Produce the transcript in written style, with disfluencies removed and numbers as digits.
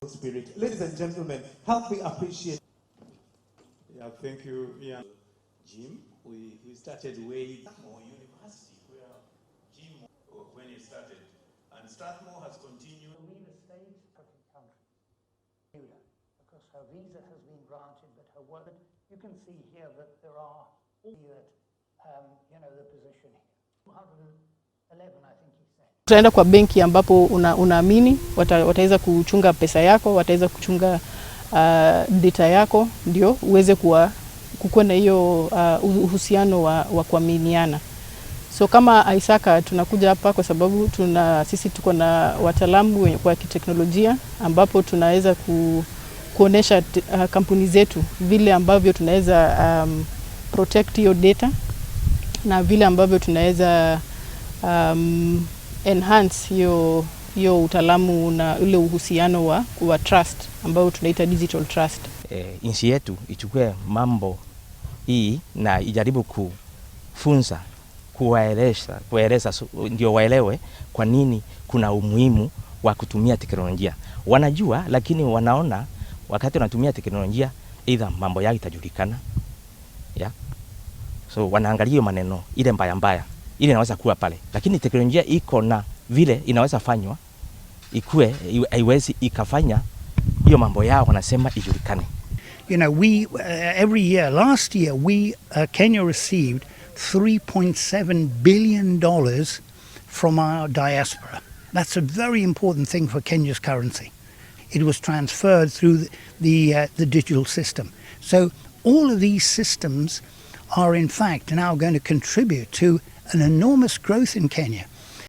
Spirit. Ladies and gentlemen, help me appreciate. Yeah, thank you, Ian. Jim, we started way Strathmore University, where Jim, when he started, and Strathmore has continued. Real estate, perfect country. Bermuda, because her visa has been granted, but her work, you can see here that there are all that, the position here. 211, I think he said. Utaenda kwa benki ambapo unaamini wataweza kuchunga pesa yako, wataweza kuchunga data yako, ndio uweze kukuwa na hiyo uhusiano wa kuaminiana. So kama ISACA tunakuja hapa kwa sababu sisi tuko na wataalamu wa kiteknolojia ambapo tunaweza kuonesha kampuni zetu vile ambavyo tunaweza protect hiyo data na vile ambavyo tunaweza enhance hiyo utaalamu na ule uhusiano wa trust ambao tunaita digital trust. Nchi yetu ichukue mambo hii na ijaribu kufunza, kuwaeleza ndio waelewe kwa nini kuna umuhimu wa kutumia teknolojia. Wanajua, lakini wanaona wakati wanatumia teknolojia either mambo yao itajulikana, yeah? So wanaangalia hiyo maneno ile mbaya mbaya ile inaweza kuwa pale, lakini teknolojia iko na vile inaweza fanywa ikue, haiwezi ikafanya hiyo mambo yao wanasema ijulikane. We every year, last year, we Kenya received $3.7 billion from our diaspora. That's a very important thing for Kenya's currency. It was transferred through the digital system. So all of these systems are in fact now going to contribute to an enormous growth in Kenya.